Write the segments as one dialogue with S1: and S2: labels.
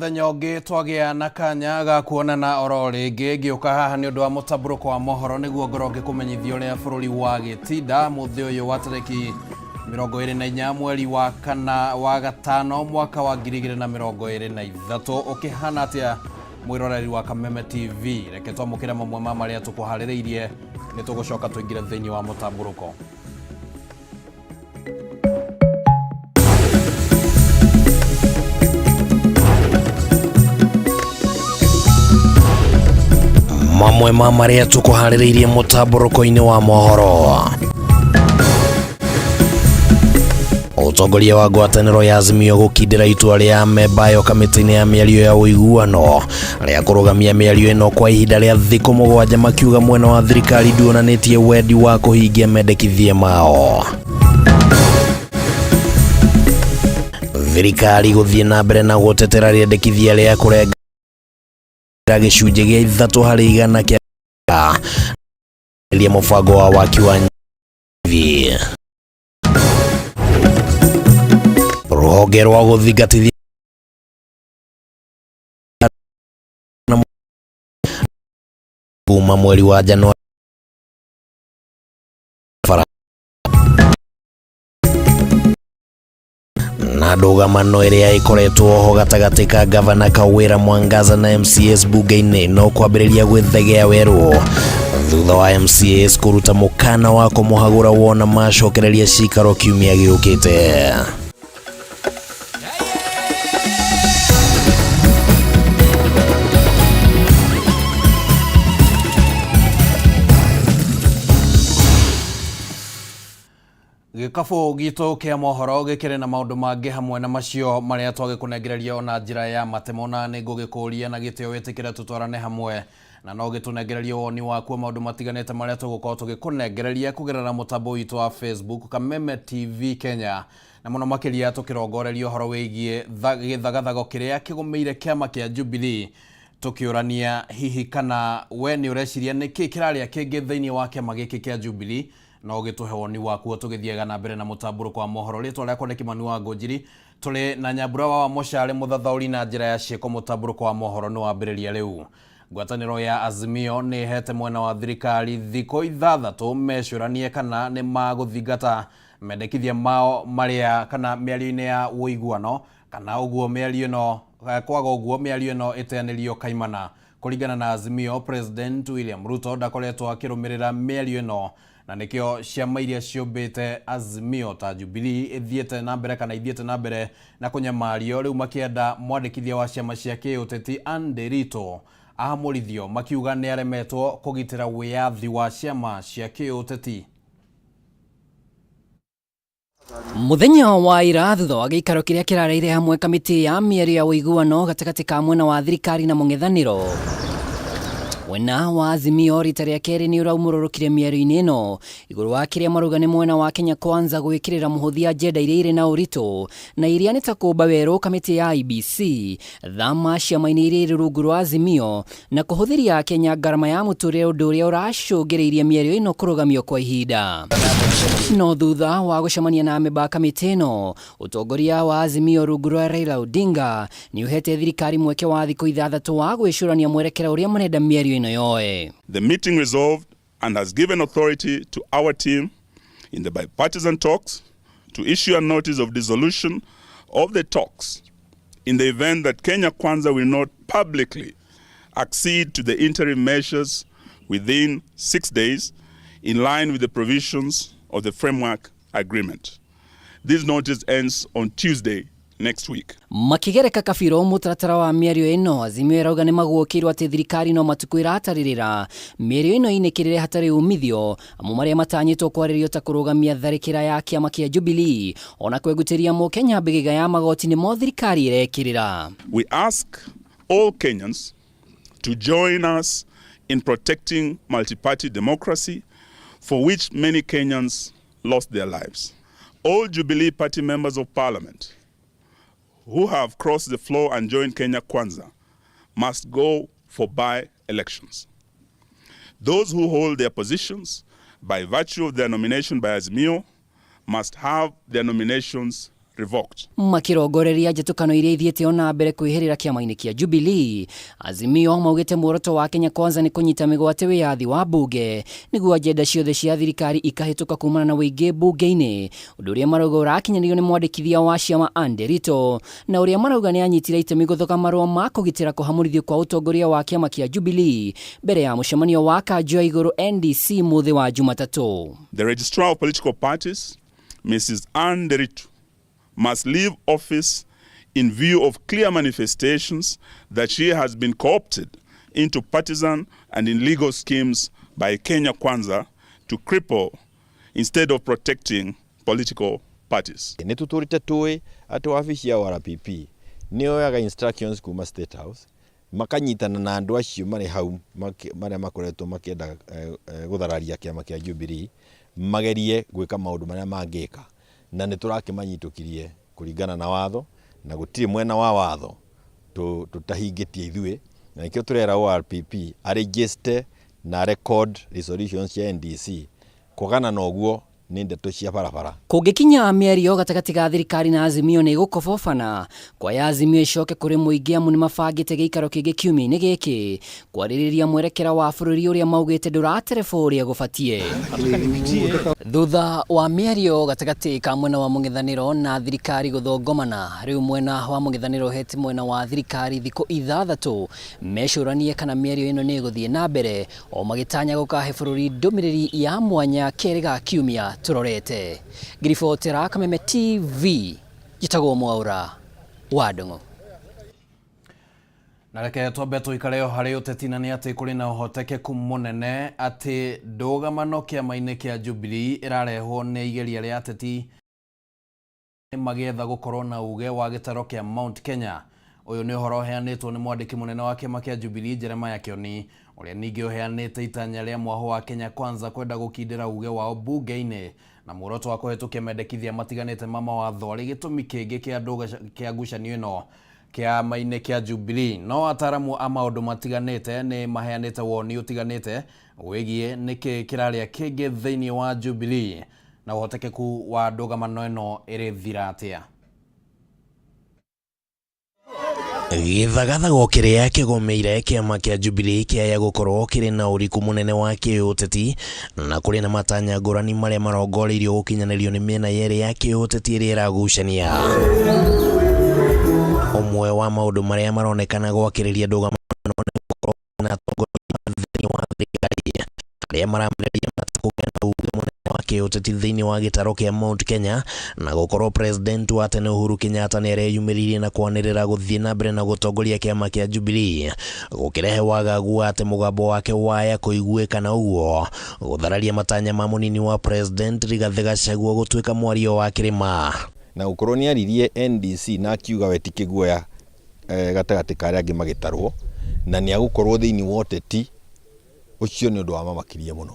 S1: Mũthenya ũngĩ twagĩa na kanya ga kuonana oro rĩngĩ. Ngĩũka haha nĩ ũndũ wa mũtambũrũko wa mohoro nĩguo ngorwo ngĩkũmenyithia ũrĩa bũrũri wa gĩtinda mũthĩ ũyũ wa tarĩki 24 mweri wa kana wa gatano mwaka wa 2023 ũkĩhana atĩa mwĩroreri wa Kameme TV. Reke twamũkĩre mamwe ma marĩa tũkũharĩrĩirie, nĩ tũgũcoka tũingĩre thĩinĩ wa mũtambũrũko.
S2: Mamwe ma marĩa tũkũharĩrĩirie mũtambũrũko-inĩ wa mohoro. Ũtongoria wa ngwatanĩro ya Azimio gũkindĩra itua rĩa memba ĩyo kamĩtĩ-inĩ ya mĩario ya ũiguano rĩa kũrũgamia mĩario ĩno kwa ihinda rĩa thikũ 7, makiuga mwena wa thirikari nduonanĩtie wendi wa kũhingia mendekithia mao. Thirikari gũthiĩ na mbere na gũtetera rĩendekithia rĩa kũrenga gĩcunjĩ gĩa 3% kĩa mũbango wa waki wa nyithi. Rũhonge rwa gũthingatithia kuma mweri wa Januari na ndũgamano ĩrĩa ĩkoretwo ho gatagatĩ ka gavana Kawira Mwangaza na MCAs bunge-inĩ no kwambĩrĩria gwĩthegea werũ thutha wa MCAs kũruta mũkana wa kũmũhagũra wona macokereria cikaro kiumia gĩũkĩte.
S1: Gĩkabũ gitũ kĩa mohoro gĩkĩrĩ na maũndũ mangĩ hamwe na macio marĩa twagĩkũnengereria ona njĩra ya matemo, na nĩ ngũgĩkũria na gĩtĩo wĩtĩkĩre tũtwarane hamwe na no gĩtũnengererie woni waku maũndũ matiganĩte marĩa tũgũkorwo tũgĩkũnengereria kũgerera mũtambo witũ wa Facebook Kameme TV Kenya, na mũno makĩria tũkĩrongoreria ũhoro wĩgiĩ gĩthagathago kĩrĩa kĩgũmĩire kĩama kĩa Jubilee, tũkĩũrania hihi kana we nĩ ũreciria nĩkĩ kĩrarĩa kĩngĩ thĩinĩ wa kĩama gĩkĩ kĩa Jubilee. No ũgĩtũhe woni waku tũgĩthiaga na mbere na mũtambũrũko wa mohoro. Rĩtwa rĩakwa nĩ Kimani wa Ngũnjiri, tũrĩ na Nyambura wa Mũcare mũthathaũri na njĩra ya ciĩko. Mũtambũrũko wa mohoro nĩ wambĩrĩria rĩu. Ngwatanĩro ya Azimio nĩ ĩhete mwena wa thirikari thikũ 6 mecũranie kana nĩ magũthingata mendekithia mao marĩa kana mĩario-inĩ ya ũiguano, kana ũguo mĩario ĩno kwaga ũguo mĩario ĩno ĩteanĩrio kaimana. Kũringana na Azimio, President William Ruto ndakoretwo akĩrũmĩrĩra mĩario ĩno, na nĩkĩo ciama iria ciũmbĩte Azimio ta Jubilee ĩthiĩte na mbere kana ithiĩte na mbere na kũnyamario, rĩu makĩenda mwandĩkithia wa ciama cia kĩũteti Anne Nderitu ahamũrithio, makiuga nĩ aremetwo kũgitĩra wĩyathi wa ciama cia kĩũteti.
S3: Mũthenya wa ira thutha wa gĩikaro kĩrĩa kĩrareire hamwe kamĩtĩ ya mĩario ya ũiguano gatagatĩ ka mwena wa thirikari na mũng'ethanĩro mwena wa Azimio rita rĩa kerĩ nĩ ũraumũrũrũkire mĩario-inĩ ĩno igũrũ wa kĩrĩa marauga nĩ mwena wa Kenya Kwanza gwĩkĩrĩra mũhũthia agenda iria irĩ na ũritũ na iria nĩ ta kũmba werũ kamĩtĩ ya IEBC, thama ciama-inĩ iria irĩ rungu rwa Azimio na kũhũthĩria Akenya ngarama ya mũtũrĩre, ũndũ ũrĩa ũracũngĩrĩirie mĩario ĩno kũrũgamio kwa ihinda. No thutha wa gũcemania na amemba a kamĩtĩ ĩno, ũtongoria wa Azimio rungu rwa Raila Odinga nĩ ũhete thirikari mweke wa thikũ 6 wa gwĩcũrania mwerekera ũrĩa marenda mĩario ĩno yoe.
S4: The meeting resolved and has given authority to our team in the bipartisan talks to issue a notice of dissolution of the talks in the event that Kenya Kwanza will not publicly accede to the interim measures within 6 days in line with the provisions of the framework agreement. This notice ends on Tuesday next week.
S3: Makigereka kabiro mũtaratara wa mĩario ĩno, Azimio ĩrauga nĩ maguũkĩirwo atĩ thirikari no matukũ ĩratarĩrĩra mĩario ĩno ĩinĩkĩrĩre hatarĩ umithio, amu marĩa matanyĩtwo kwarĩrio ta kũrũgamia tharĩkĩra ya kĩama kĩa Jubilee ona kwengutĩria mũkenya mbĩgĩga ya magoti nĩmo thirikari ĩrekĩrĩra.
S4: We ask all Kenyans to join us in protecting multi-party democracy, for which many Kenyans lost their lives. All Jubilee Party members of parliament who have crossed the floor and joined Kenya Kwanza must go for by-elections. Those who hold their positions by virtue of their nomination by Azimio must have their nominations revoked.
S3: Makirongoreria njĩtũkano iria ithiĩte ona mbere kwĩhĩrĩra kĩama-inĩ kĩa Jubilee, Azimio maugĩte muoroto wa Kenya Kwanza nĩ kũnyita mĩgwate wĩyathi wa mbunge nĩguo ajenda ciothe cia thirikari ikahĩtũka kumana na ũingĩ mbunge-inĩ, ũndũ ũrĩa marauga ũrakinyanĩrio nĩ mwandĩkithia wa ciama Anne Nderitu, na ũrĩa marauga nĩ anyitire itemi gũthoga marũa ma kũgitĩra kũhamũrithio kwa ũtongoria wa kĩama kĩa Jubilee mbere ya mũcemanio wa kanjũ ya igũrũ NDC mũthĩ wa Jumatatũ.
S4: The Registrar of Political Parties, Mrs. Anne Nderitu, must leave office in view of clear manifestations that she has been co-opted into partisan and illegal schemes by Kenya Kwanza to cripple instead of protecting political parties.
S5: Nĩ tũtũrĩte tũĩ atĩ wabici ya ORPP nĩ yoyaga instructions kuma State House, makanyitana na andũ acio marĩ hau marĩa makoretwo makĩenda gũthararia kĩama kĩa Jubilee, magerie gwĩka maũndũ marĩa mangĩka, na nĩ tũrakĩmanyitũkirie kũringana na watho, na gũtirĩ mwena wa watho tũtahingĩtie ithuĩ, na nĩkĩo tũrera ORPP aregister na record resolutions cia NDC. Kwagana na ũguo nĩ ndeto cia barabara.
S3: Kũngĩkinya mĩario gatagatĩ ga thirikari na Azimio nĩ ĩgũkobobana kwaya Azimio icoke kũrĩ mũingĩ, amu nĩ mabangĩte gĩikaro kĩngĩ kiumia-inĩ gĩkĩ kwarĩrĩria mwerekera wa bũrũri ũrĩa maugĩte ndũraterebwo ũrĩa gũbatiĩ. Thutha wa mĩario gatagatĩ ka mwena wa mũng'ethanĩro na thirikari gũthongomana, rĩu mwena wa mũng'ethanĩro ũhete mwena wa thirikari thikũ 6 mecũranie kana mĩario ĩno nĩ ĩgũthiĩ na mbere, o magĩtanya gũkahe bũrũri ndũmĩrĩri ya mwanya kerĩ ga kiumia tũrorete. Ngiribotera Kameme TV, njĩtagwo Mwaũra wa Ndung'u.
S1: Na reke twambe tũikare o harĩ ũteti, na nĩ atĩ kũrĩ na ũhotekeku mũnene atĩ ndũgamano kĩama-inĩ kĩa Jubilee ĩrarehwo nĩ igeria rĩa ateti magĩetha gũkorwo na uge wa gĩtaro kĩa Mount Kenya. Ũyũ nĩ ũhoro ũheanĩtwo nĩ mwandĩki mũnene wa kĩama kĩa Jubilee Jeremiah Kioni, ũrĩa ningĩ ũheanĩte itanya rĩa mwahũ wa Kenya Kwanza kwenda gũkindĩra uge wao mbunge-inĩ na muoroto wa kũhetũkia mendekithia matiganĩte ma mawatho arĩ gĩtũmi kĩngĩ kĩa ngucanio ĩno kĩama-inĩ kĩa Jubilee. No ataramu a maũndũ matiganĩte nĩ maheanĩte woni ũtiganĩte wĩgiĩ nĩkĩ kĩrarĩa kĩngĩ thĩinĩ wa Jubilee na ũhotekeku wa ndũgamano ĩno ĩrĩthira atĩa.
S2: Gĩthagathago kĩrĩa kĩgũmĩire kĩama kĩa Jubilee kĩaya gũkorwo kĩrĩ na ũriku mũnene wa kĩũteti, na kũrĩ na matanya ngũrani marĩa marongoreirio gũkinyanĩrio nĩ mĩena yerĩ ya kĩũteti ĩrĩa ĩragucania. Ũmwe wa maũndũ marĩa maronekana gwakĩrĩria ndũgamano nĩ gũkorwo na atongoria thĩinĩ wa thirikari arĩa maramereria matakũgĩa na uge mũnene wa kĩũteti thĩinĩ wa gĩtaro kĩa Mount Kenya, na gũkorwo president wa tene Uhuru Kenyatta nĩ areyumĩririe na kwanĩrĩra gũthiĩ na mbere na gũtongoria kĩama kĩa Jubilee, gũkĩrehe wagagu wa atĩ mũgambo wake waya kũiguĩka, na ũguo gũthararia matanya ma mũnini wa president Rigathĩ Gachagua gũtuĩka mwario wa kĩrĩma.
S5: Na gũkorwo nĩ aririe NDC na akiuga we ti kĩguoya gatagatĩ ka arĩa angĩ magĩtarwo, na nĩ agũkorwo thĩinĩ wa ũteti ũcio, nĩ ũndũ wa mamakirie mũno,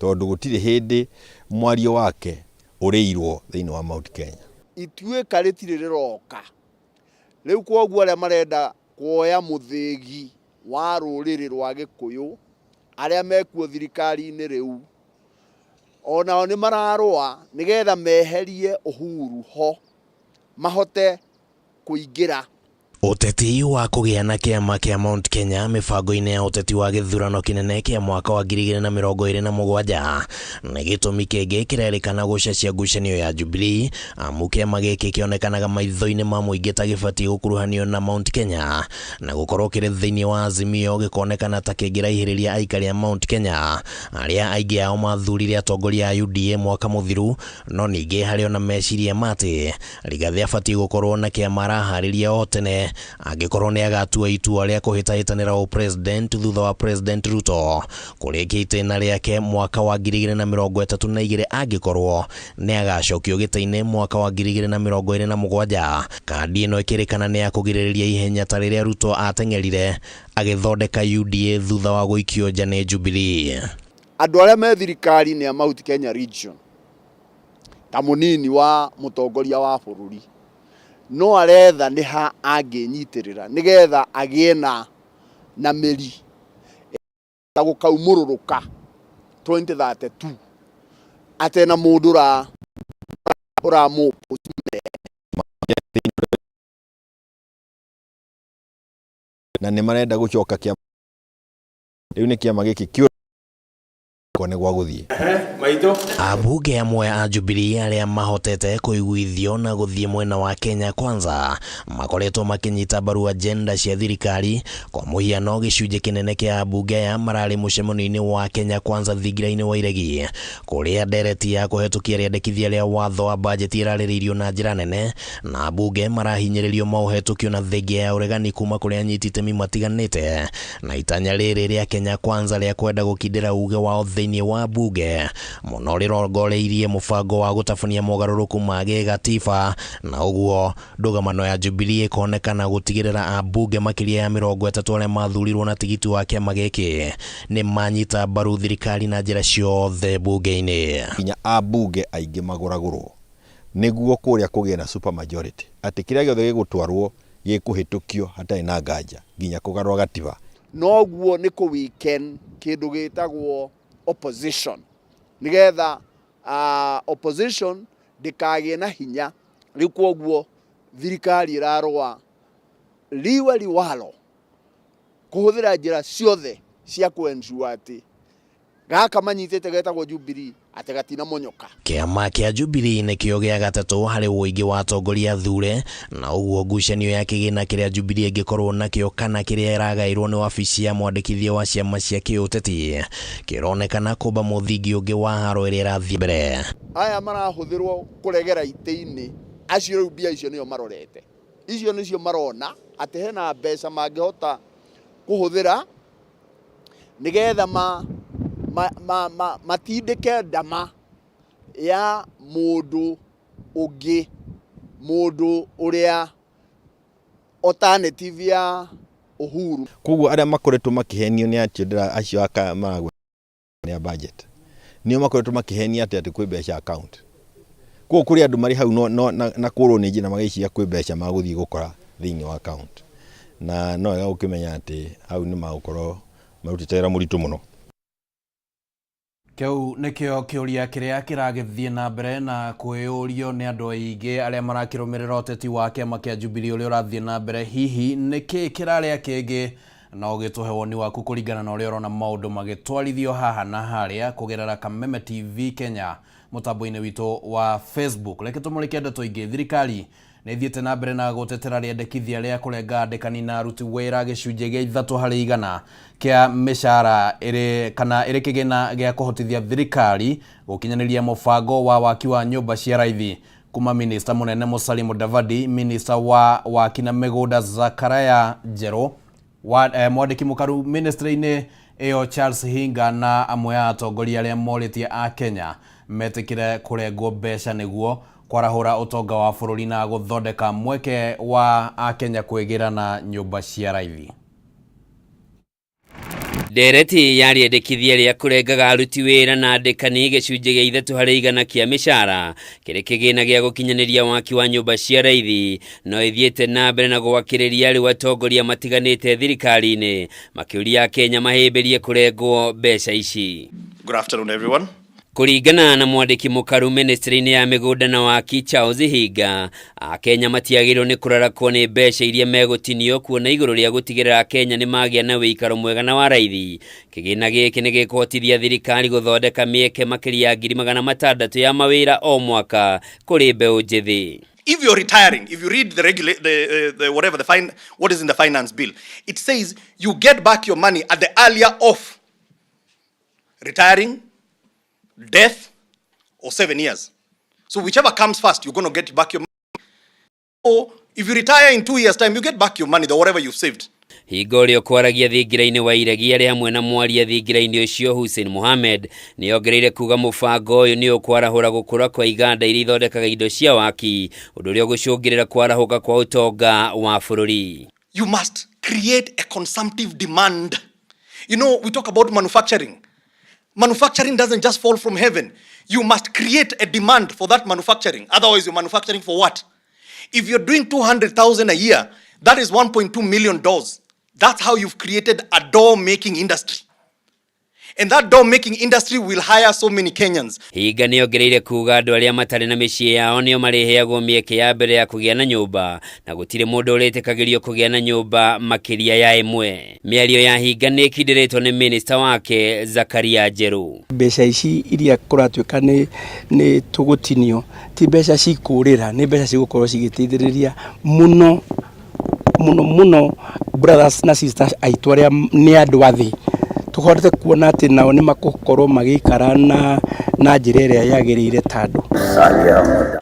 S5: tondũ gũtirĩ hĩndĩ mwario wake ũrĩirwo thĩinĩ wa Mount Kenya.
S6: Ituĩka rĩtirĩ rĩroka rĩu, kwoguo arĩa marenda kuoya mũthĩgi wa rũrĩrĩ rwa Gĩkũyũ arĩa mekuo thirikari-inĩ rĩu, onao nĩ mararũa nĩgetha meherie Uhuru ho mahote kũingĩra.
S2: Ũteti wa kũgĩa na kĩama kĩa Mount Kenya mĩbango-inĩ ya ũteti wa gĩthurano kĩnene kĩa mwaka wa 2027 nĩ gĩtũmi kĩngĩ kĩrerĩkana gũcacia ngucanio ya Jubilee, amu kĩama gĩkĩ kĩonekanaga maitho-inĩ ma mũingĩ ta gĩbatiĩ gũkuruhanio na Mount Kenya, na gũkorwo kĩrĩ thĩinĩ wa Azimio gĩkonekana ta kĩngĩraihĩrĩria aikari a Mount Kenya arĩa aingĩ ao mathurire atongoria a UDA mwaka mũthiru. No ningĩ harĩ ona meciria ma atĩ Rigathĩ abatiĩ gũkorwo na kĩama araharĩria o tene angĩkorwo nĩ agatua itua rĩa kũhĩtahĩtanĩra ũpresident thutha wa President Ruto kũrĩkia itĩna rĩake mwaka wa 2032, angĩkorwo nĩ agacokio gĩtĩ-inĩ mwaka wa 2027. Kandi ĩno ĩkĩrĩkana nĩ ya kũgirĩrĩria ihenya ta rĩrĩa Ruto ateng'erire agĩthondeka UDA thutha wa gũikio nja nĩ Jubilee.
S6: Andũ arĩa me thirikari nĩ a Mount Kenya region, ta mũnini wa mũtongoria wa bũrũri, no aretha nĩ ha angĩnyitĩrĩra nĩgetha agĩe na mĩri ta gũkaumũrũrũka 2032 atena mũndũ ũramũ.
S5: Na nĩ marenda gũcoka kĩama rĩu nĩ kĩama gĩkĩ kĩũre nĩ gwa gũthiĩ.
S2: Ambunge amwe a Jubilee arĩa mahotete kũiguithio na gũthiĩ mwena wa Kenya Kwanza makoretwo makĩnyita mbaru agenda cia thirikari. Kwa mũhiano, gĩcunjĩ kĩnene kĩa ambunge aya mararĩ mũcemanio-inĩ wa Kenya Kwanza thingira-inĩ wa Iregi, kũrĩa ndereti ya kũhetũkia rĩandĩkithia rĩa watho wa bajeti ĩrarĩrĩirio na njĩra nene, na ambunge marahinyĩrĩrio maũhetũkio na thengia ya ũregani kuma kũrĩ anyiti itemi matiganĩte. Na itanya rĩrĩ rĩa Kenya Kwanza rĩa kwenda gũkindĩra uge wao thĩinĩ wa mbunge mũno rĩrongoreirie mũbango wa gũtabania mogarũrũku ma gĩgatiba, na ũguo ndũgamano ya Jubilee ĩkonekana gũtigĩrĩra ambunge makĩria ya 30 arĩa mathurirwo na tigiti wa kĩama gĩkĩ nĩ manyita mbaru thirikari na njĩra ciothe mbunge-inĩ.
S5: Nginya ambunge aingĩ magũragũrwo nĩguo kũrĩa kũgĩe na super majority, atĩ kĩrĩa gĩothe gĩgũtwarwo gĩkũhĩtũkio hatarĩ na nganja, nginya kũgarũra gatiba.
S6: Noguo nĩ kũ weaken kĩndũ gĩtagwo opposition, nĩgetha opposition ndĩkagĩe na hinya. Rĩu kwoguo thirikari ĩrarũa liwe liwalo kũhũthĩra njĩra ciothe cia kũ ensure atĩ gaka manyitĩte getagwo Jubilee atĩ gatinamonyoka.
S2: Kĩama kĩa Jubilee nĩkĩo gĩa gatatũ harĩ ũingĩ wa atongoria athure, na ũguo ngucanio ya kĩgĩna kĩrĩa Jubilee ĩngĩkorwo nakĩo kana kĩrĩa ĩragaĩrwo nĩ wabici ya mwandĩkithia wa ciama cia kĩũteti kĩronekana kũmba mũthingi ũngĩ wa haro ĩrĩa ĩrathiĩ mbere.
S6: Aya marahũthĩrwo kũregera itĩ-inĩ acio, rĩu mbia icio nĩo marorete, icio nĩcio marona atĩ hena mbeca mangĩhota kũhũthĩra nĩgetha matindĩke ndama ya mũndũ ũngĩ, mũndũ ũrĩa alternative ya Uhuru.
S5: Koguo arĩa makoretwo makĩhenio nĩ acio acio aka maragwa nĩ a budget nĩo makoretwo makĩhenia atĩ kwĩ mbeca account. Koguo kũrĩ andũ marĩ hau no, no, na, na kũrwo nĩ njĩra magĩciria kwĩ mbeca magũthiĩ gũkora thĩinĩ wa account, na no wega gũkĩmenya atĩ hau nĩ magũkorwo marutĩte wĩra mũritũ mũno.
S1: Kĩu nĩkĩo kĩũria kĩrĩa kĩragĩthiĩ na mbere na kwĩyũrio nĩ andũ aingĩ arĩa marakĩrũmĩrĩra ũteti wa kĩama kĩa Jubilee ũrĩa ũrathiĩ na mbere. Hihi nĩkĩ kĩrarĩa kĩngĩ? No ũgĩtũhe woni waku kũringana na ũrĩa ũrona maũndũ magĩtwarithio haha na harĩa kũgerera Kameme TV Kenya mũtambo-inĩ witũ wa Facebook. Reke tũmũrĩke ndeto ingĩ. Thirikari nĩ ithiĩte na mbere na gũtetera rĩendekithia rĩa kũrenga andĩkani na aruti wĩra gĩcunjĩ gĩa 3% kĩa mĩcara ĩrĩ kana ĩrĩ kĩgĩna gĩa kũhotithia thirikari gũkinyanĩria mũbango wa waki wa nyũmba cia raithi. Kuma minista mũnene Musalia Mudavadi, minista wa waki na mĩgũnda Zakaria Njerũ, mwandĩki mũkaru ministry-inĩ ĩyo Charles Hinga na amwe a atongoria arĩa morĩtie a Kenya metĩkĩre kũrengwo mbeca nĩguo kwarahũra ũtonga wa bũrũri na gũthondeka mweke wa akenya kwĩgĩra na nyũmba cia raithi.
S7: Ndereti ya rĩendekithia rĩa kũrengaga aruti wĩra na andĩkani gĩcunjĩ gĩa 3% kĩa mĩcara kĩrĩ kĩgĩna gĩa gũkinyanĩria waki wa nyũmba cia raithi no ĩthiĩte na mbere na gwakĩrĩria rĩu atongoria matiganĩte thirikari-inĩ makĩũria Akenya mahĩmbĩrie kũrengwo mbeca ici.
S8: Good afternoon, everyone.
S7: Kũringana na mwandĩki mũkaru ministry-inĩ ya mĩgũnda na waki Charles Hinga, Akenya matiagĩrĩirwo nĩ kũrarakwo nĩ mbeca iria megũtinio, kuona igũrũ rĩa gũtigĩrĩra Akenya nĩ magĩa na wĩikaro mwega na wa raithi, kĩgĩna gĩkĩ nĩ gĩkũhotithia thirikari gũthondeka mĩeke makĩria ya 600,000 ya mawĩra o mwaka kũrĩ mbeũ njĩthĩ.
S8: If you're retiring, if you read the, regula- the whatever the fine, what is in the finance bill, it says you get back your money at the earlier of retiring, death, or 7 years. So whichever comes first, you're going to get back your money. Or if you retire in 2 years' time, you get back your money, the whatever you've saved.
S7: Hingo ũrĩa ũkwaragia thingira-inĩ wa Iregi arĩ hamwe na mwaria thingira-inĩ ũcio Hussein Mohamed nĩ ongereire kuga mũbango ũyũ nĩ ũkwarahũra gũkũra kwa iganda iria ithondekaga indo cia waki, ũndũ ũrĩa ũgũcũngĩrĩra kwarahũka kwa ũtonga wa bũrũri.
S8: You must create a consumptive demand. We talk about manufacturing. Manufacturing doesn't just fall from heaven. You must create a demand for that manufacturing. Otherwise, you're manufacturing for what? If you're doing 200,000 a year, that is 1.2 million doors. That's how you've created a door making industry. And that door making industry will hire so many Kenyans.
S7: Hinga nĩ ongereire kuga andũ arĩa matarĩ na mĩciĩ yao nĩo marĩheagwo mĩeke ya mbere ya kũgĩa na nyũmba na gũtirĩ mũndũ ũrĩtĩkagĩrio kũgĩa na nyũmba makĩria ya ĩmwe. Mĩario ya Hinga nĩ ĩkindĩrĩtwo nĩ minista wake Zakaria Njeru.
S9: Mbeca ici iria kũratuĩka nĩ tũgũtinio ti mbeca cikũrĩra, nĩ mbeca cigũkorwo cigĩteithĩrĩria mũno mũno mũno brothers na sisters aitũ arĩa nĩ andũ a thĩ, tũhote kuona atĩ nao nĩ makũkorwo magĩikara na njĩra ĩrĩa yagĩrĩire ta andũ.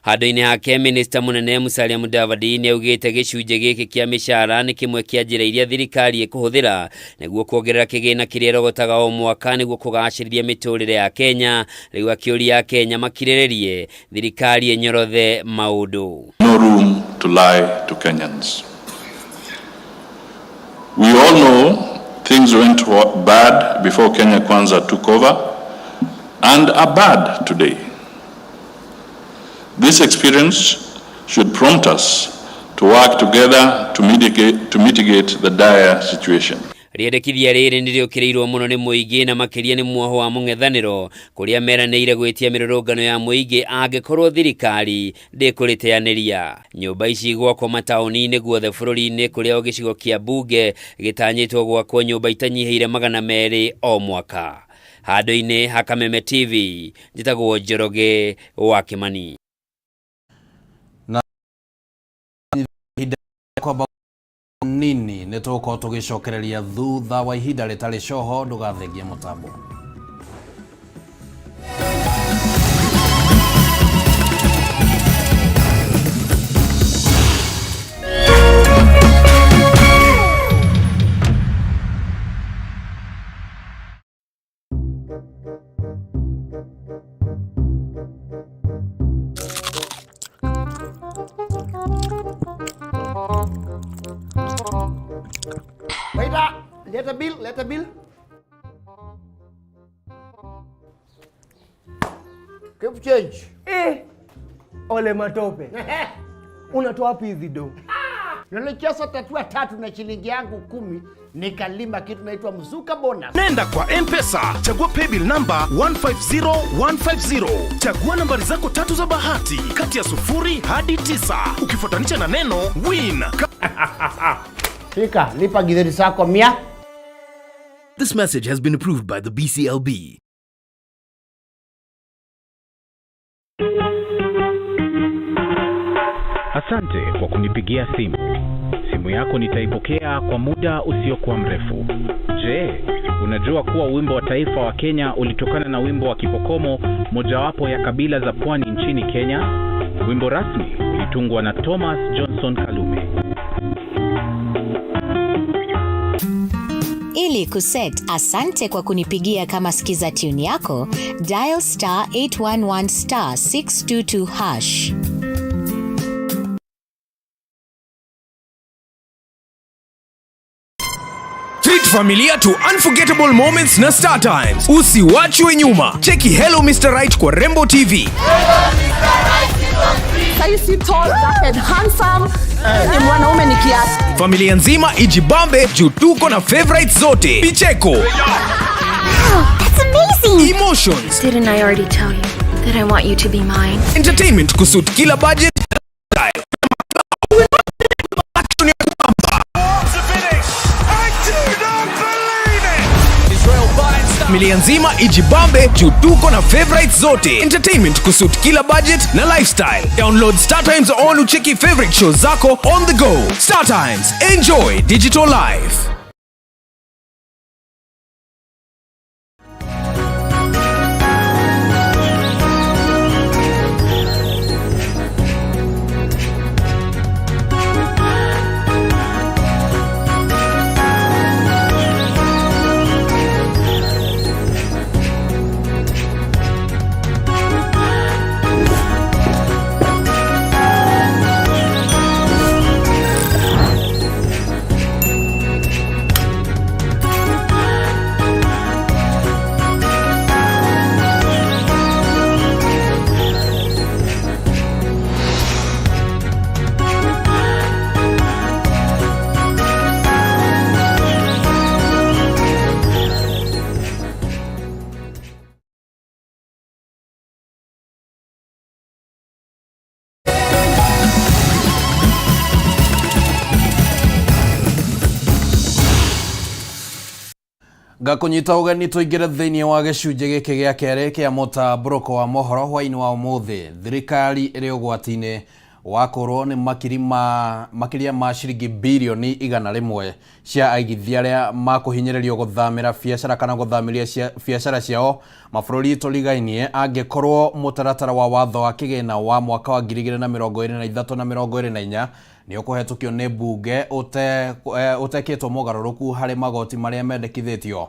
S7: Handũ-inĩ hake minista mũnene Musalia Mudavadi nĩ augĩte gĩcunjĩ gĩkĩ kĩa mĩcara nĩ kĩmwe kĩa njĩra iria thirikari ĩkũhũthĩra nĩguo kuongerera kĩgĩna kĩrĩa ĩrogotaga o mwaka nĩguo kũgacĩrithia mĩtũrĩre ya Kenya. Rĩu akĩũria Kenya makirĩrĩrie thirikari ĩnyorothe maũndũ.
S4: No room to lie to Kenyans. We all know things went bad before Kenya Kwanza took over and are bad today. This experience should prompt us to work together to mitigate the dire situation.
S7: Rĩendekithia rĩrĩ nĩ rĩũkĩrĩirwo mũno nĩ mũingĩ na makĩria nĩ muoho wa mũng'ethanĩro kũrĩa meranĩire gwĩtia mĩrũrũngano ya mũingĩ angĩkorwo thirikari ndĩkũrĩteanĩria. Nyũmba ici gwakwo mataũni-inĩ guothe bũrũri-inĩ kũrĩa o gĩcigo kĩa mbunge gĩtanyĩtwo gwakwo nyũmba itanyihĩire 200 o mwaka. Handũ-inĩ ha Kameme TV njĩtagwo Njoroge wa Kimani.
S1: Na kwamba nini nĩ tũgũkorwo tũgĩcokereria thutha wa ihinda rĩtarĩ coho, ndũgathengie mũtambo.
S10: Waiter, let a bill, let a bill. Keep change.
S11: Ole matope. Unatoa wapi hizi do?
S10: Nilicheza tatua 3 na shilingi yangu 10 nikalima kitu naitwa mzuka bonus.
S12: Nenda kwa M-Pesa, chagua paybill number 150150. Chagua nambari zako 3 za bahati kati ya 0 hadi 9 ukifuatanisha na neno win.
S10: Fika, lipa githeri sako 100.
S13: This message has been approved by the BCLB.
S14: Asante kwa kunipigia simu. Simu yako nitaipokea kwa muda usiokuwa mrefu. Je, unajua kuwa wimbo wa taifa wa Kenya ulitokana na wimbo wa Kipokomo, mojawapo ya kabila za pwani nchini Kenya? Wimbo rasmi ulitungwa na Thomas Johnson Kalume.
S15: Ili kuset asante kwa kunipigia kama skiza tune yako, dial star 811 star 622 hash.
S16: Treat familia to unforgettable moments na Star Times. Usiwachwe nyuma. Cheki Hello Mr. Right kwa Rembo TV.
S17: Saisi tall, dark and handsome. Ni mwanaume ni kiasi.
S16: Familia nzima ijibambe juu tuko na favorites zote. Picheko.
S18: Wow, that's amazing.
S16: Emotions.
S18: Didn't I already tell you that I want you to be mine?
S16: Entertainment kusuit kila budget. Familia nzima ijibambe juu tuko na favorites zote. Entertainment kusuit kila budget na lifestyle. Download Star Times on ucheki favorite shows zako on the go. Star Times, enjoy digital life.
S1: Ngakũnyita ũgeni tũingĩre thĩinĩ wa gĩcunjĩ gĩkĩ gĩa kerĩ kĩa mũtambũrũko wa mohoro hwaĩ-inĩ wa ũmũthĩ. Thirikari ĩrĩ ũgwati-inĩ wa kũrwo nĩ makiri ma makĩria ma ciringi birioni 100 cia aigithia arĩa makũhinyĩrĩrio gũthamĩra biacara kana gũthamĩria biacara ciao mabũrũri tũrigainie angĩkorwo mũtaratara wa watho wa kĩgĩna wa mwaka wa 2023 na 24 nĩ ũkũhetũkio nĩ mbunge ũtekĩtwo mogarũrũku harĩ magoti marĩa mendekithĩtio.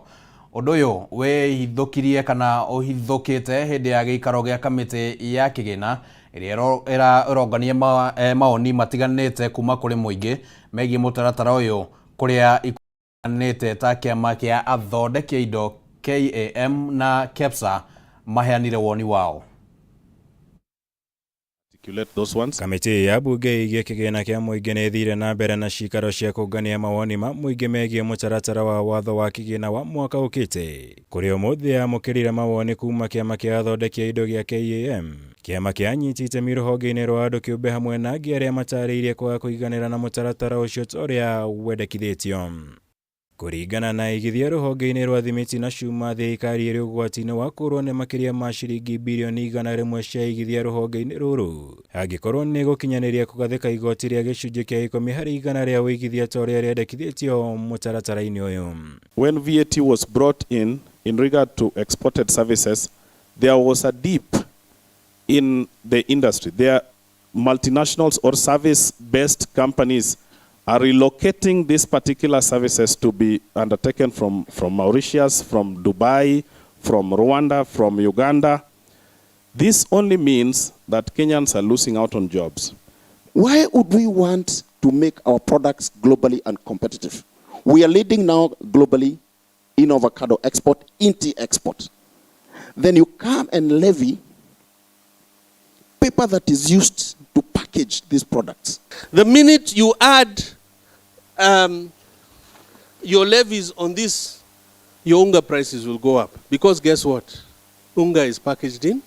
S1: Ũndũ ũyũ wĩhithũkirie kana ũhithũkĩte hĩndĩ ya gĩikaro gĩa kamĩtĩ ya kĩgĩna ĩrĩa ĩrongania mawoni matiganĩte kuma kũrĩ mũingĩ megiĩ mũtaratara ũyũ kũrĩa ikuranĩte ta kĩama kĩa athondeki a indo KAM na KEPSA maheanire woni wao.
S19: Kamĩtĩ ya mbunge ĩgiĩ kĩgĩna kĩa mũingĩ nĩ ĩthire na mbere na cikaro cia kũngania mawoni ma mũingĩ megiĩ mũtaratara wa watho wa kĩgĩna wa mwaka ũkĩte kũrĩa ũmũthĩ yamũkĩrire mawoni kuma kĩama kĩa athondeki a indo gĩa KAM, kĩama kĩa anyiti itemi rũhonge-inĩ rwa andũ kĩũmbe hamwe na angĩ arĩa matarĩirie kwaga kũiganĩra na mũtaratara ũcio ta ũrĩa wendekithĩtio. Kũringana na aigithia rũhonge-inĩ rwa thimiti na cuma, thirikari ĩrĩ ũgwati-inĩ wa kũrwo nĩ makĩria ma ciringi birioni 100 cia aigithia rũhonge-inĩ rũrũ angĩkorwo nĩ gũkinyanĩria kũgathĩka igoti rĩa gĩcunjĩ kĩa 10 harĩ igana rĩa ũigithia ta ũrĩa rĩendekithĩtio mũtaratara-inĩ ũyũ.
S20: When VAT was brought in regard to exported services, there was a dip in the industry. There multinationals or service-based companies are relocating these particular services to be undertaken from Mauritius, from Dubai, from Rwanda, from Uganda. This only means that Kenyans are losing out on jobs.
S6: Why would we want to make our products globally uncompetitive? We are leading now globally in avocado export, in tea export. Then you come and levy paper that is used to package these products.
S21: The minute you add your levies on this, your unga prices will go up. Because guess what? Unga is packaged in.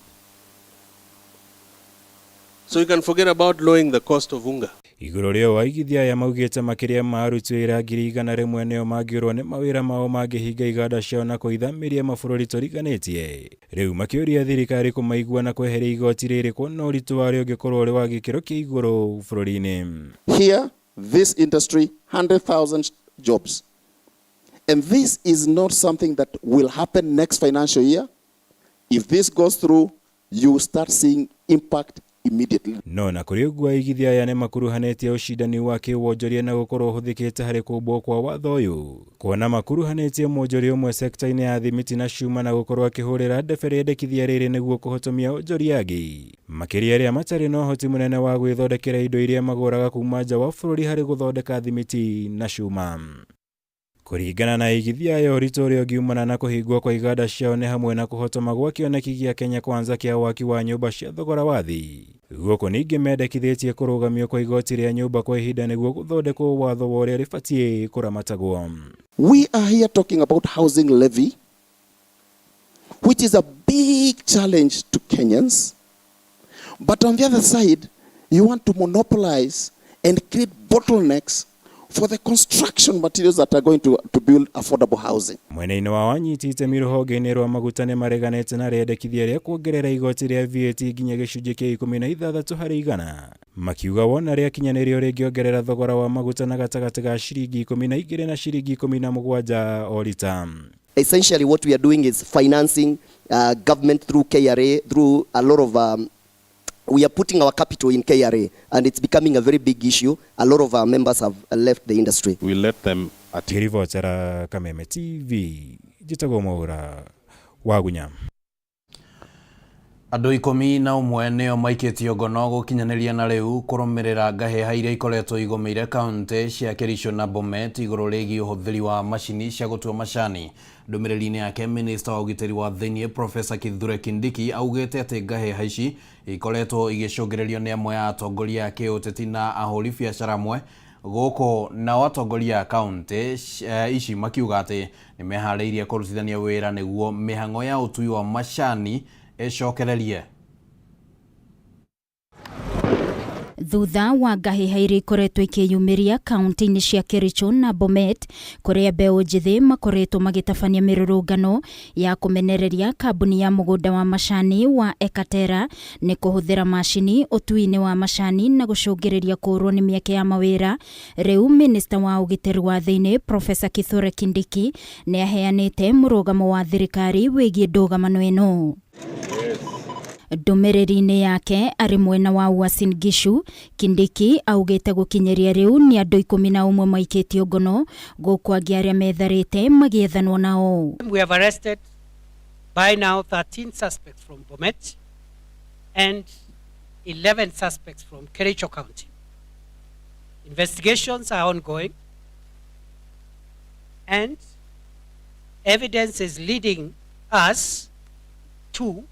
S21: So you can forget about lowering the cost of unga.
S19: Igũrũ rĩo aigithia aya maugĩte makĩria ma aruti wĩra 100,000 nĩo mangĩũrwo nĩ mawĩra mao mangĩhinga iganda ciao na kũithamĩria mabũrũri tũriganĩtie. Rĩu makĩũria thirikari kũmaigua na kweheria igoti rĩrĩ kuona ũritũ warĩo ũngĩkorwo ũrĩ wa gĩkĩro kĩa igũrũ bũrũri-inĩ.
S6: Here, this industry, 100,000 jobs. And this is not something that will happen next financial year. If this goes through, you start seeing impact immediately.
S19: No na kũrĩ ũguo aigithia aya nĩmakuruhanĩtie ũcindani wa kĩwonjoria na gũkorwo ũhũthĩkĩte harĩ kũmbwo kwa watho ũyũ kuona makuruhanĩtie mwonjoria ũmwe sekta-inĩ ya thimiti na cuma na gũkorwo akĩhũrĩra ndebe rĩendekithia rĩrĩ nĩguo kũhotomia onjoria angĩ makĩria arĩa matarĩ na ũhoti mũnene wa gwĩthondekera indo iria magũraga kuma nja wa bũrũri harĩ gũthondeka thimiti na cuma. Kũringana na aigithia aya ũritũ ũrĩa ũngiumana na kũhingwo kwa iganda ciao nĩ hamwe na kũhotoma gwa kĩoneki gĩa Kenya Kwanza kĩa waki wa nyũmba cia thogora wa thĩ. Gũkũ ningĩ mendekithĩtie kũrũgamio kwa igoti rĩa nyũmba kwa ihinda nĩguo gũthondekwo watho wa ũrĩa rĩbatiĩ kũramatagwo.
S6: We are here talking about housing levy, which is a big challenge to Kenyans. But on the other side, you want to monopolize and create bottlenecks for the construction materials that are going to build affordable housing.
S19: Mwena-inĩ wa wanyiti itemi rũhonge-inĩ rwa maguta nĩ mareganĩte na rĩendekithia rĩa kuongerera igoti rĩa VAT nginya gĩcunjĩ kĩa 16 harĩ igana makiuga wona rĩakinyanĩrio rĩngĩongerera thogora wa maguta na gatagatĩ ga ciringi 12 na ciringi 17 o rita.
S22: Essentially what we are doing is financing government through KRA, through a lot of we are putting our capital in KRA, and it's becoming a very big issue. A lot of our members have left the industry.
S20: We let them
S19: at Kirivotera Kameme TV, njĩtagwo Mwaura Wagunya.
S1: Andũ 11 nĩo maikĩtio ngono gũkinyanĩria na rĩu kũrũmĩrĩra ngahĩha iria ikoretwo igũmĩire kaunti cia Kericho na Bomet igũrũ rĩgiĩ ũhũthĩri wa macini cia gũtua macani. Ndũmĩrĩri-inĩ yake, Minista wa ũgitĩri wa thĩinĩ Profesa Kithure Kindiki augĩte atĩ ngahĩha ici ikoretwo igĩcũngĩrĩrio nĩ amwe a atongoria a kĩũteti na ahũri biacara amwe gũkũ, nao atongoria a kaunti ici makiuga atĩ nĩmeharĩirie kũrutithania wĩra nĩguo mĩhang'o ya ũtui wa macani ĩcokererie.
S2: Thutha wa ngahĩha iria ikoretwo ikĩyumĩria kaunti-inĩ cia Kericho na Bomet kũrĩa mbeũ njĩthĩ makoretwo magĩtabania mĩrũrũngano ya kũmenereria kambuni ya mũgũnda wa macani wa Ekatera nĩ kũhũthĩra macini ũtui-inĩ wa macani na gũcũngĩrĩria kũũrwo nĩ mĩeke ya mawĩra. Rĩu minista wa ũgitĩri wa thĩinĩ Profesa Kithure Kindiki nĩ aheanĩte mũrũgamo wa thirikari wĩgiĩ ndũgamano ĩno. Ndũmĩrĩri-inĩ yake arĩ mwena wa Uasin Gishu, Kindiki augĩte gũkinyĩria rĩu nĩ andũ 11 maikĩtio ngono gũkũ angĩ arĩa metharĩte magĩethanwo nao.
S3: We have arrested by now 13 suspects from Bomet and 11 suspects from Kericho County. Investigations are ongoing and evidence is leading us to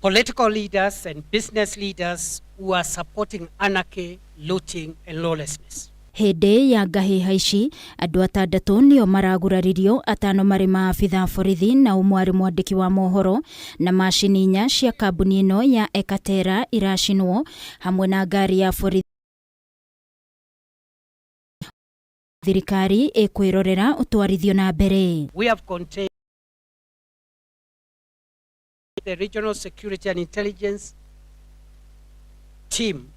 S3: political leaders and business leaders who are supporting anarchy, looting and lawlessness.
S2: Hĩndĩ ya ngahĩha ici andũ atandatũ nĩo maraguraririo, atano marĩ maabitha a borithi na ũmwe arĩ mwandĩki wa mohoro, na macini inya cia kambuni ĩno ya Ekatera iracinwo hamwe na ngari ya borithi. Thirikari ĩkwĩrorera ũtwarithio na mbere.
S3: We have contained the Regional Security and Intelligence Team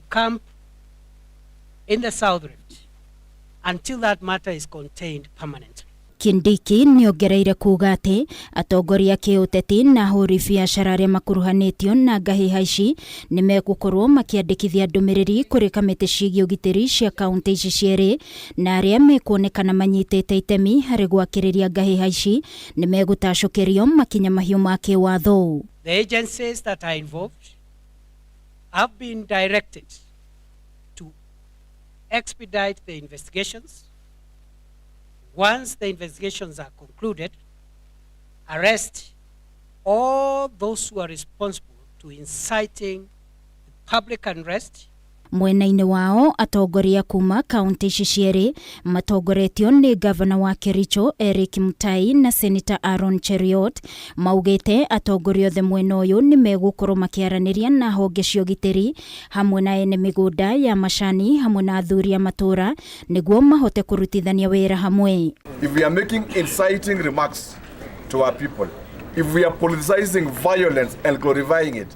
S3: camp in the South Rift until that matter is contained permanently.
S2: Kindiki nĩongereire kuga atĩ atongoria kĩũteti na ahũri biacara arĩa makuruhanĩtio na ngahĩha ici nĩ megũkorwo makĩandĩkithia ndũmĩrĩri kũrĩ kamĩtĩ ciĩgiĩ ũgitĩri cia kaunti ici cierĩ, na arĩa mekuonekana manyitĩte itemi harĩ gwakĩrĩria ngahĩha ici nĩ megũtacũkĩrio makinya mahiũ ma kĩwatho.
S3: The agencies that are involved have been directed to expedite the investigations. Once the investigations are concluded, arrest all those who are responsible to inciting the public unrest.
S2: Mwena-inĩ wao atongoria kuma kaunti ici cierĩ matongoretio nĩ gavana wa Kericho Eric Mutai na Senator Aaron Cheruiyot maugĩte atongoria othe mwena ũyũ nĩ megũkorwo makĩaranĩria na honge cia ũgitĩri hamwe na ene mĩgũnda ya macani hamwe na athuri a matũra nĩguo mahote kũrutithania wĩra hamwe.
S23: If we are making inciting remarks to our people, if we are politicizing violence and glorifying it,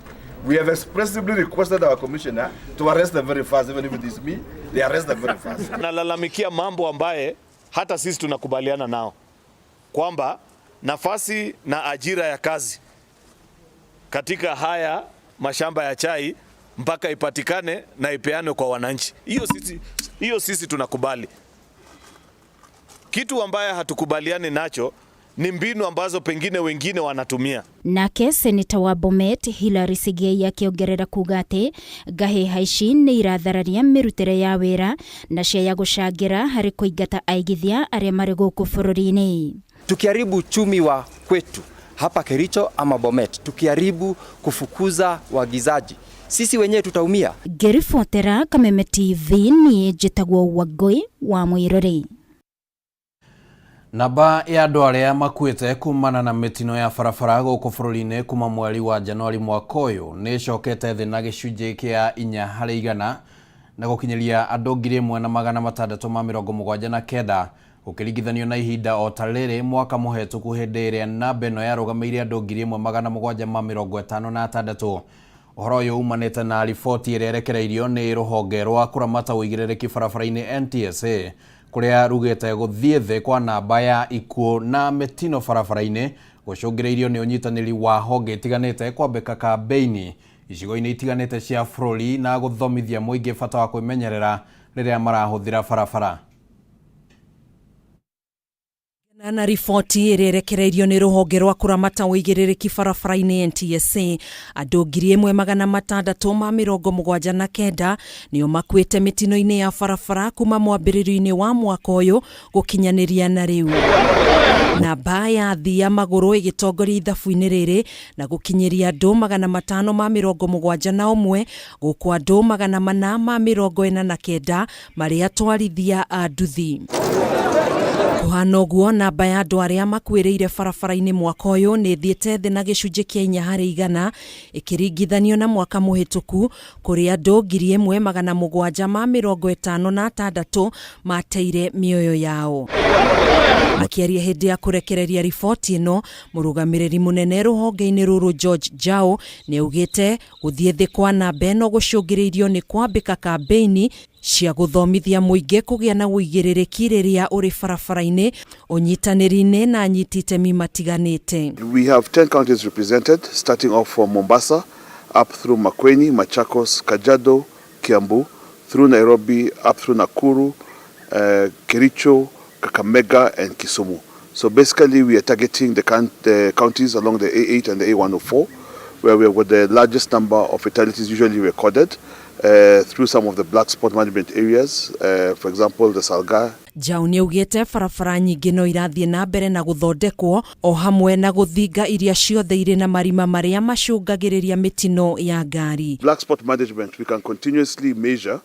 S23: we have expressively requested our commissioner to arrest them very fast. Even if it is me, they arrest them very fast.
S24: Nalalamikia mambo ambaye hata sisi tunakubaliana nao kwamba nafasi na ajira ya kazi katika haya mashamba ya chai mpaka ipatikane na ipeanwe kwa wananchi. Hiyo sisi tunakubali. Kitu ambaye hatukubaliani nacho ni mbinu ambazo pengine wengine wanatumia.
S2: Nake seneta wa Bomet Hillary Sigei akĩongerera kuga atĩ ngahĩha ici nĩ irathararia mĩrutĩre ya wĩra na cia gũcangĩra harĩ kũingata aigithia arĩa marĩ gũkũ bũrũri-inĩ.
S25: Tukiharibu uchumi wa kwetu hapa Kericho ama Bomet, tukiharibu kufukuza waagizaji, sisi wenyewe tutaumia.
S2: Ngĩribotera Kameme TV niĩ njĩtagwo Wangũi wa Mwĩrori.
S1: Namba ya andũ arĩa makuĩte kumana na mĩtino ya barabara gũkũ bũrũri-inĩ kuma mweri wa Januari mwaka ũyũ nĩ ĩcokete thĩ na gĩcunjĩ kĩa 4% na gũkinyĩria andũ 1679 gũkĩringithanio na ihinda o ta rĩrĩ mwaka mũhetũku hĩndĩ ĩrĩa namba ĩno yarũgamĩire andũ 1756. Ũhoro ũyũ umanĩte na riboti ĩrĩa ĩrekereirio nĩ rũhonge rwa kũramata ũigĩrĩrĩki barabara-inĩ NTSA kũrĩa rugĩte gũthiĩ thĩ kwa namba ya ikuũ na mĩtino barabara-inĩ gũcũngĩrĩirio nĩ ũnyitanĩri wa honge itiganĩte kwambĩka kambĩini icigo-inĩ itiganĩte cia bũrũri na gũthomithia mũingĩ bata wa kwĩmenyerera rĩrĩa marahũthĩra barabara.
S26: Na riboti ĩrĩa ĩrekereirio nĩ rũhonge rwa kũramata ũigĩrĩrĩki barabara-inĩ NTSA, andũ 1679 nĩo makuĩte mĩtino-inĩ ya barabara kuma mwambĩrĩrio-inĩ wa mwaka ũyũ gũkinyanĩria na rĩu. Namba ya athii a magũrũ ĩgĩtongoria ithabu-inĩ rĩrĩ na gũkinyĩria andũ 571 gũkũ andũ 449 marĩ atwarithia a nduthi. Kũhana ũguo, namba ya andũ arĩa makuĩrĩire barabara-inĩ mwaka ũyũ nĩ ĩthiĩte thĩ na gĩcunjĩ kĩa 4% ĩkĩringithanio na mwaka mũhĩtũku, kũrĩ andũ 1756 mateire mĩoyo yao. Akĩaria hĩndĩ ya kũrekereria riboti ĩno, mũrũgamĩrĩri mũnene rũhonge-inĩ rũrũ George Jao nĩ augĩte gũthiĩ thĩ kwa namba ĩno gũcũngĩrĩirio nĩ kwambĩka kambĩini cia gũthomithia mũingĩ kũgĩa na ũigĩrĩrĩki rĩrĩa ũrĩ barabara-inĩ, ũnyitanĩri-inĩ na anyiti itemi matiganĩte.
S4: We have 10 counties represented, starting off from Mombasa, up through Makueni, Machakos, Kajiado, Kiambu, through Nairobi, up through Nakuru, Kericho, Kakamega, and Kisumu. So basically we are targeting the counties along the A8 and the A104, where we have got the largest number of fatalities usually recorded through some of the black spot management areas, for example, the Salgaa.
S26: Njau nĩ augĩte barabara nyingĩ no irathiĩ na mbere na gũthondekwo o hamwe na gũthinga iria ciothe irĩ na marima marĩa macũngagĩrĩria mĩtino ya ngari.
S4: Black spot management, we can continuously measure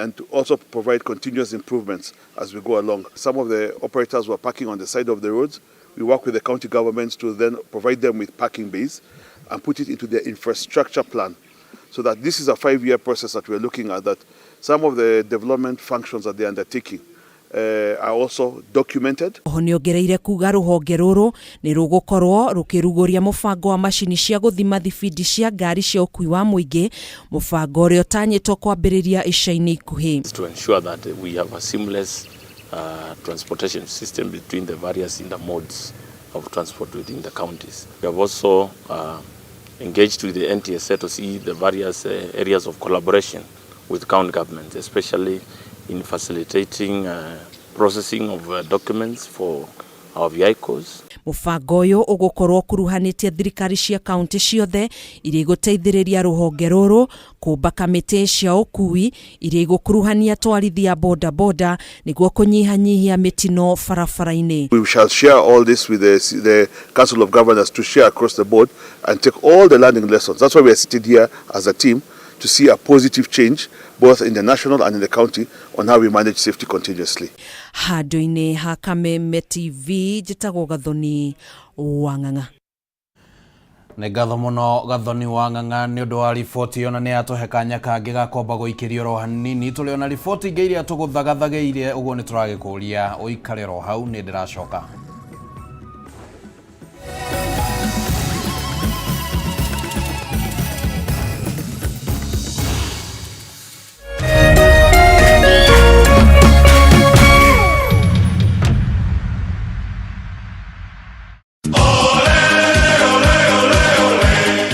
S4: and to also provide continuous improvements as we go along. Some of the operators were parking on the side of the roads. We work with the county governments to then provide them with parking bays and put it into their infrastructure plan, so that this is a 5-year process that we're looking at, that some of the development functions that they're undertaking are also documented.
S26: Oho nĩongereire kuga rũhonge rũrũ nĩ rũgũkorwo rũkĩrugũria mũbango wa macini cia gũthima thibindi cia ngari cia ũkui wa mũingĩ, mũbango ũrĩa ũtanyĩtwo kwambĩrĩria ica-inĩ ikuhĩ.
S5: To ensure that we have a seamless transportation system between the various intermodes of transport within the counties. We have also engaged with the NTSA to see the various areas of collaboration with county governments, especially in facilitating processing of documents for our vehicles.
S26: Mũbango ũyũ ũgũkorwo ũkuruhanĩtie thirikari cia kaunti ciothe iria igũteithĩrĩria rũhonge rũrũ kũmba kamĩtĩ cia ũkui iria igũkuruhania atwarithia boda boda nĩguo kũnyihanyihia mĩtino barabara-inĩ.
S4: We shall share all this with the Council of Governors to share across the board and take all the learning lessons. That's why we are sitting here as a team to see a positive change both in the national and in the county on how we manage safety continuously.
S26: Handũ-inĩ ha Kameme TV njĩtagwo Gathoni wa Ng'ang'a.
S1: Nĩ ngatho mũno Gathoni wa Ng'ang'a nĩ ũndũ wa riboti ĩyo, na nĩ yatũhe kanya kangĩ ga kwamba gũikĩrio oro hanini. Tũrĩ ona riboti ingĩ iria tũgũthagathagĩire, ũguo nĩ tũragĩkũria ũikare oro hau, nĩ ndĩracoka.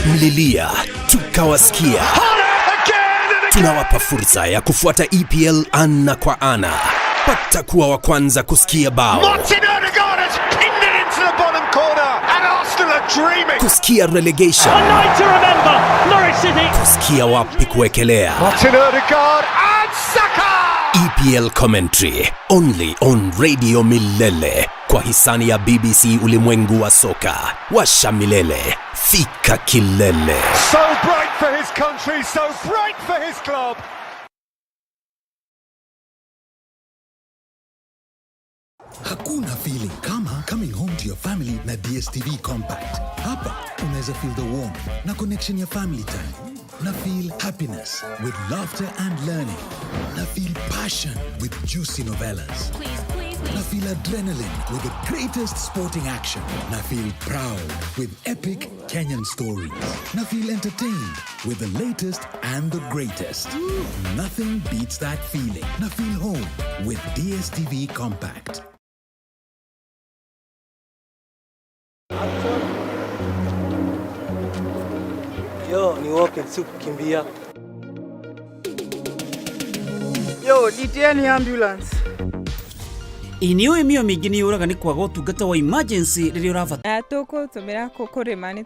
S13: Mlilia tukawasikia. Tunawapa fursa ya kufuata EPL ana kwa ana. Pata kuwa wa kwanza kusikia bao,
S7: Martin Odegaard has pinned it into the bottom corner and Arsenal are dreaming.
S13: Kusikia relegation,
S7: A night to remember, Norwich City.
S13: Kusikia wapi kuwekelea.
S7: Martin Odegaard and Saka.
S13: EPL commentary only on Radio Milele kwa hisani ya BBC Ulimwengu wa Soka. Washa milele, fika kilele.
S7: So bright for his country, so bright for his club.
S8: Hakuna feeling kama coming home to your family na DStv Compact. Hapa unaweza feel the warmth na connection ya family time, na feel happiness with laughter and learning, na feel passion with juicy novellas,
S18: Please, please,
S8: na feel adrenaline with the greatest sporting action, na feel proud with epic Kenyan stories, na feel entertained with the latest and the greatest. Nothing beats that feeling. Na feel home with DStv Compact.
S9: Yo, ni walking, si kukimbia.
S11: Yo, nitieni ambulance.
S27: Ĩ nĩ ũĩ mĩoyo mĩingĩ nĩ yũraga nĩ kwaga ũtungata wa emergency rĩrĩa ũrabatara.
S28: Tũkũtũmĩra kũrĩma nĩ